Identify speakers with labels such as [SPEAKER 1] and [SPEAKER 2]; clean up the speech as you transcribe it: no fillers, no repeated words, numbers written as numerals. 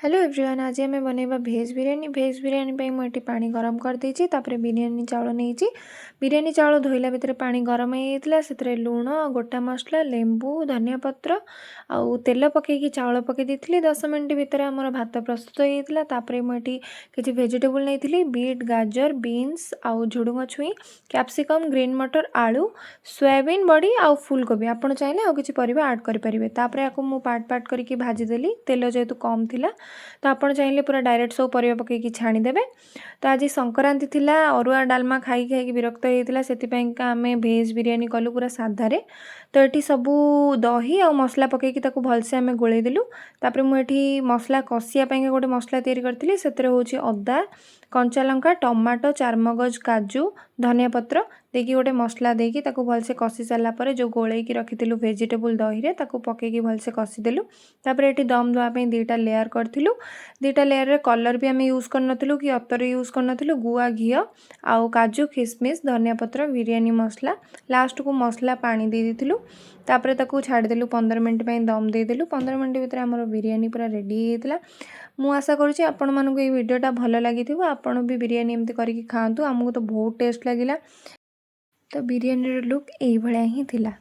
[SPEAKER 1] Hello everyone, ଆଜି ଆମେ ବନେଇବା ଭେଜ୍ ବିରିୟାନୀ। ଭେଜ୍ ବିରିୟାନୀ ପାଇଁ ମୁଁ ଏଠି ପାଣି ଗରମ କରିଦେଇଛି। ତାପରେ ବିରିୟାନୀ ଚାଉଳ ନେଇଛି। ବିରିୟାନୀ ଚାଉଳ ଧୋଇଲା ଭିତରେ ପାଣି ଗରମ ହେଇଯାଇଥିଲା। ସେଥିରେ ଲୁଣ, ଗୋଟା ମସଲା, ଲେମ୍ବୁ, ଧନିଆ ପତ୍ର ଆଉ ତେଲ ପକାଇକି ଚାଉଳ ପକାଇ ଦେଇଥିଲି। 10 ମିନିଟ୍ ଭିତରେ ଆମର ଭାତ ପ୍ରସ୍ତୁତ ହେଇଯାଇଥିଲା। ତାପରେ ମୁଁ ଏଠି କିଛି ଭେଜିଟେବୁଲ୍ ନେଇଥିଲି: ବିଟ୍, ଗାଜର, ବିନ୍ସ ଆଉ ଝୁଡ଼ୁଙ୍ଗ ଛୁଇଁ, କ୍ୟାପ୍ସିକମ୍, ଗ୍ରୀନ୍ ମଟର, ଆଳୁ, ସୋୟାବିନ୍ ବଡ଼ି ଆଉ ଫୁଲକୋବି। ଆପଣ ଚାହିଁଲେ ଆଉ କିଛି ପରିବା ଆଡ଼୍ କରିପାରିବେ। ତାପରେ ଆକୁ ମୁଁ ପାର୍ଟ ପାର୍ଟ କରିକି ଭାଜିଦେଲି, ତେଲ ଯେହେତୁ କମ୍ ଥିଲା। ତ ଆପଣ ଚାହିଁଲେ ପୁରା ଡାଇରେକ୍ଟ ସବୁ ପରିବା ପକାଇକି ଛାଣିଦେବେ। ତ ଆଜି ସଂକ୍ରାନ୍ତି ଥିଲା। ଅରୁଆ ଡାଲମା ଖାଇ ଖାଇକି ବିରକ୍ତ ହେଇଯାଇଥିଲା। ସେଥିପାଇଁକା ଆମେ ଭେଜ୍ ବିରିୟାନୀ କଲୁ ପୁରା ସାଧାରେ। ତ ଏଠି ସବୁ ଦହି ଆଉ ମସଲା ପକାଇକି ତାକୁ ଭଲସେ ଆମେ ଗୋଳେଇ ଦେଲୁ। ତାପରେ ମୁଁ ଏଠି ମସଲା କଷିବା ପାଇଁକା ଗୋଟେ ମସଲା ତିଆରି କରିଥିଲି। ସେଥିରେ ହେଉଛି ଅଦା, କଞ୍ଚା ଲଙ୍କା, ଟମାଟୋ, ଚାରମଗଜ, କାଜୁ, ଧନିଆ ପତ୍ର ଦେଇକି ଗୋଟେ ମସଲା ଦେଇକି ତାକୁ ଭଲସେ କଷି ସାରିଲା ପରେ ଯେଉଁ ଗୋଳେଇକି ରଖିଥିଲୁ ଭେଜିଟେବୁଲ୍ ଦହିରେ, ତାକୁ ପକାଇକି ଭଲସେ କଷିଦେଲୁ। ତାପରେ ଏଠି ଦମ୍ ଦେବା ପାଇଁ ଦୁଇଟା ଲେୟାର୍ କରିଥିଲୁ। ଦୁଇଟା ଲେୟାର୍ରେ କଲର୍ ବି ଆମେ ୟୁଜ୍ କରିନଥିଲୁ କି ଅତର ୟୁଜ୍ କରିନଥିଲୁ। ଗୁଆ ଘିଅ ଆଉ କାଜୁ, ଖିସମିସ୍, ଧନିଆ ପତ୍ର, ବିରିୟାନୀ ମସଲା, ଲାଷ୍ଟକୁ ମସଲା ପାଣି ଦେଇ ଦେଇଥିଲୁ। ତାପରେ ତାକୁ ଛାଡ଼ିଦେଲୁ, 15 ମିନିଟ୍ ପାଇଁ ଦମ୍ ଦେଇଦେଲୁ। 15 ମିନିଟ୍ ଭିତରେ ଆମର ବିରିୟାନୀ ପୁରା ରେଡ଼ି ହେଇଯାଇଥିଲା। ମୁଁ ଆଶା କରୁଛି ଆପଣମାନଙ୍କୁ ଏଇ ଭିଡ଼ିଓଟା ଭଲ ଲାଗିଥିବ। ଆପଣ ବି ବିରିୟାନୀ ଏମିତି କରିକି ଖାଆନ୍ତୁ। ଆମକୁ ତ ବହୁତ ଟେଷ୍ଟ ଲାଗିଲା। ତ ବିରିୟାନୀର ଲୁକ୍ ଏଇଭଳିଆ ହିଁ ଥିଲା।